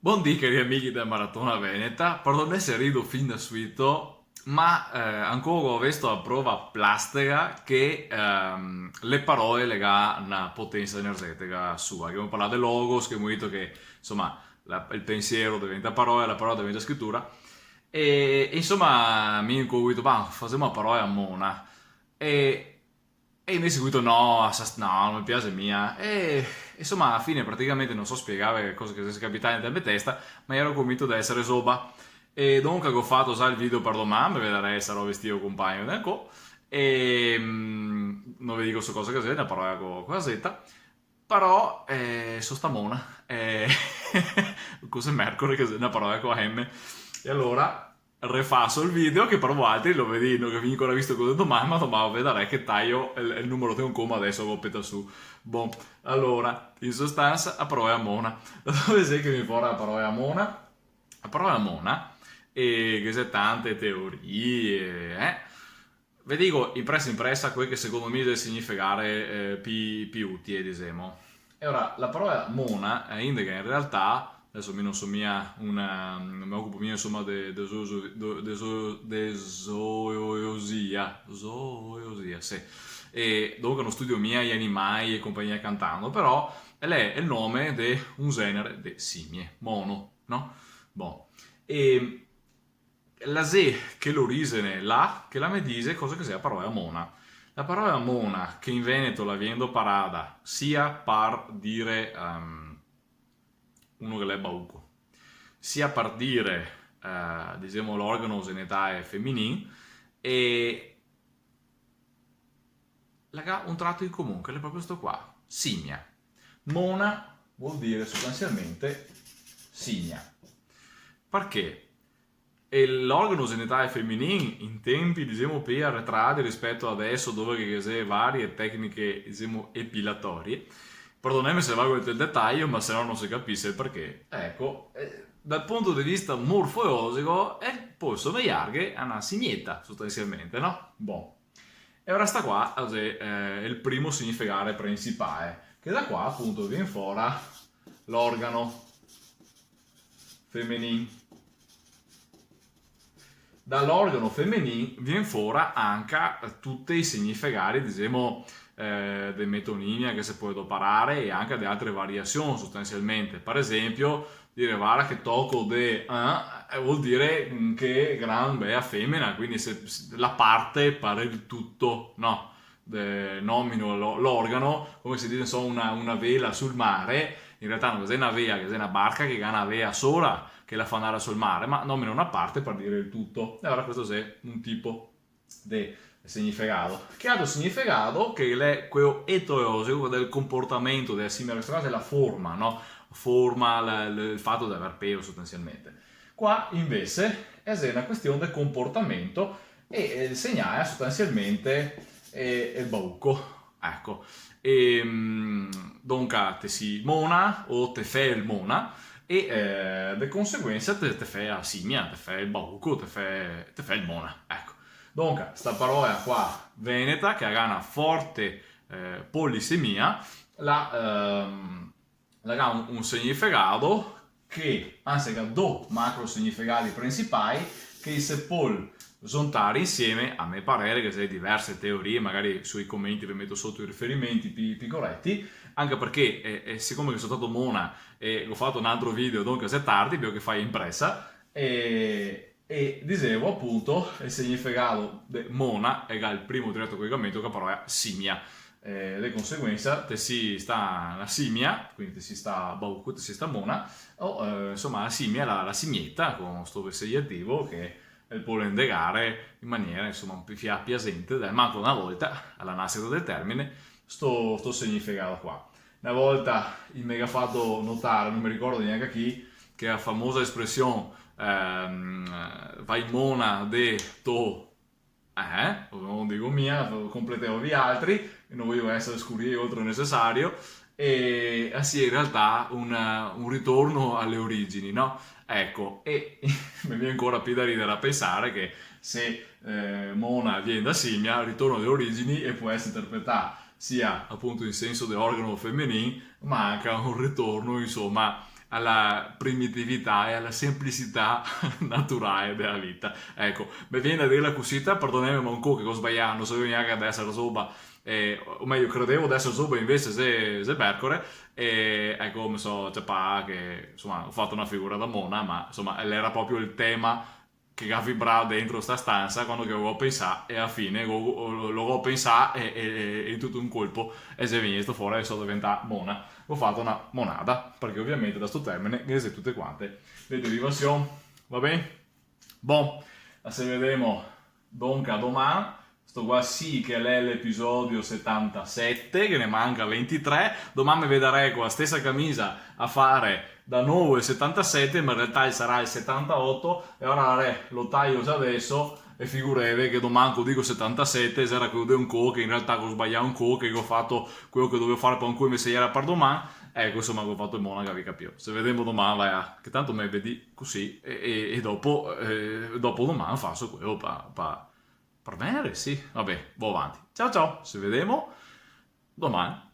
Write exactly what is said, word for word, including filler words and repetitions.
Bondì, cari amighi dea Maratona Veneta, pardonè se rido fin da suito, ma, eh, ancò go visto a prova plastega che, ehm, le paroe le ga na potensa energetica sua. Che gavemo parlà de logos, che gavemo dito che, insoma, la, el pensiero deventa parola, la parola deventa scritura. E, e insoma, mi go dito, "Bah, fasemo a parola mona." E E invese go dito, "No, sa-, no, no me piaxe mia." E, insoma, a la fine praticamente no so spiegarve cosa che xe capità inte la me testa, ma jero convinto de esare zoba. E donca go fato za el video par doman, me vedarè, sarò vestio compagno de ancò. E, mm, no ve digo su cosa che xe, na parola co, co la zeta. Però, eh, so stà mona. Eh, cosa mercore che xe na parola co la M. E alora, refaso el video che par voaltri lo vedì, no, che vien ancora visto cosa doman, ma doman vedarè che taio el, el numero de un coma, deso go petà su. Bon, alora, in sostansa, a parola mona. Da dove xe che vien fora a parola mona? A parola mona, e ghe xe tante teorie, eh. Ve digo, in presa in presa, quel che secondo mi xe el signifegare, eh, pi, pi utile, disemo. E ora, la parola mona, eh, indega in realtà, deso mi no so mia un, no me ocupo mia, insoma, de, de zo-, zo-, de, de zo-, de zoologia, zoologia, sì. E donca no studio mia i animai e compagnia cantando, però el xe el nome de un genere de simie, mono, no? Bon. E la xe che l'origine là, che la me dixe cosa che xe la parola mona. La parola mona, che in Veneto la vien doparada sia par dire, ehm, uno che l'è bauco, sia par dire, eh, disemo, l'organo genitale feminin, e la ga un trato in comun, che l'è proprio sto qua, simia. Mona vol dire sostansialmente simia. Parché? E l'organo genitale feminin, in tempi, disemo, pì aretradi rispeto a deso, dove che ghe xe varie tecniche, disemo, epilatorie, perdoneme se vago nel detaio, ma se no no se capise el parché. Eco, eh, dal punto de vista morfologico, el pol somejarghe a na simieta, sostansialmente, no? Bon. E ora sta qua xe, eh, el primo signifegare principale, che da qua, apunto, vien fora l'organo femenin. Da l'organo femenin vien fora anca tuti i signifegari, disemo, eh, de metonimia che se pol doparare e anca de altre variasion, sostansialmente. Par esempio, dire, "Varda che toco de, eh", eh, vol dire, mm, che gran bea femena, quindi se, se la parte par el tuto, no? De, nomino lo-, l'organo, come se dixe, insoma, una, una vela sul mare, in realtà no xe na vela, che xe na barca che ga na vela sora, che la fa andare sul mare, ma nomino na parte par dire el tuto. E ora questo xe un tipo de signifegado. Che altro signifegado? Che l'è queo etologico, queo del comportamento, dela simia, questa qua xe la forma, no? Forma, la, la, el fato de aver pelo, sostansialmente. Qua, invese, xe na question de comportamento e, eh, segnala sostansialmente, eh, el bauco. Eco. E, mm, donca, te si mona o te fè el mona e, eh, de conseguensa te, te fè a simia, te fè el bauco, te fè, te fè el mona. Eco. Donca, sta parola qua, veneta, che la ga na forte, eh, polisemia, la, ehm, la ga un, un signifegado che, anzi, la ga do macro signifegadi principai che se pol zontare insieme, a me parere, ghe xe diverse teorie, magari sui comenti ve meto soto i riferimenti pi, pi coreti, anca parché, eh, eh, sicome che so stato mona e go fato un altro video, donca xe tardi, vedo che fai in presa, e, e disevo, apunto, el signifegado de mona el ga el primo direto colegamento co la parola simia. Eh, de conseguensa, te si stà na simia, quindi te si stà bauco, te si stà mona, o, eh, insoma, la simia, la, la simieta, co sto vesejativo che el pol indegare in maniera, insoma, un pì fia-, piasente, dai, manco na volta, a la nasita del termine, sto, sto signifegado qua. Na volta i me ga fato notare, no me ricordo gnanca chi, che la famosa espresion, ehm, "Vai mona de to", eh, no digo mia, completemo vialtri, no vojo esare scurii oltre el nesesario, e, eh, sì, in realtà un, un ritorno a le origini, no? Eco, e me vien ancora pì da ridare a pensare che se, eh, mona vien da simia, ritorno a le origini e pol esare interpretà sia, apunto, in senso de organo femenin, ma anca un ritorno, insoma, a la primitività e a la semplicità naturale dela vita. Eco, me vien da dirla cusita, perdoneme, ma un co che go sbalià, no savevo gnanca de eser zoba, eh, o mejo, credevo de eser zoba, invese xe, xe mercore, e eco, me so ciapà che, insoma, go fato na figura da mona, ma, insoma, l'era proprio el tema che ga vibrà dentro sta stansa, quando che lo go pensà, e a la fine lo, lo, lo go pensà e, e, e in tuto un colpo e xe vegnesto fora e so deventà mona. Go fato na monada, parché ovviamente da sto termine ghe xe tute quante le derivasion, va ben? Bon, se vedemo donca doman. Sto qua sì che l'è l'episodio setantasete, che ne manca ventitré. Doman me vedarè co la stesa camisa a fare da novo el setantasete, ma in realtà el sarà el setantaoto, e ora, re, lo tajo za deso, e figureve che doman co digo setantasete, sarà queo de un co, che in realtà go sbalià un co, che go fato queo che dovevo fare par un co, invese l'era par doman. Eco, insoma, go fato el monaco, gavì capìo. Se vedemo doman, va, che tanto me vedì cusì, e, e, e dopo, eh, dopo doman faso queo pa, pa, par venere, sì. Va ben, vo avanti. Ciao, ciao, se vedemo doman.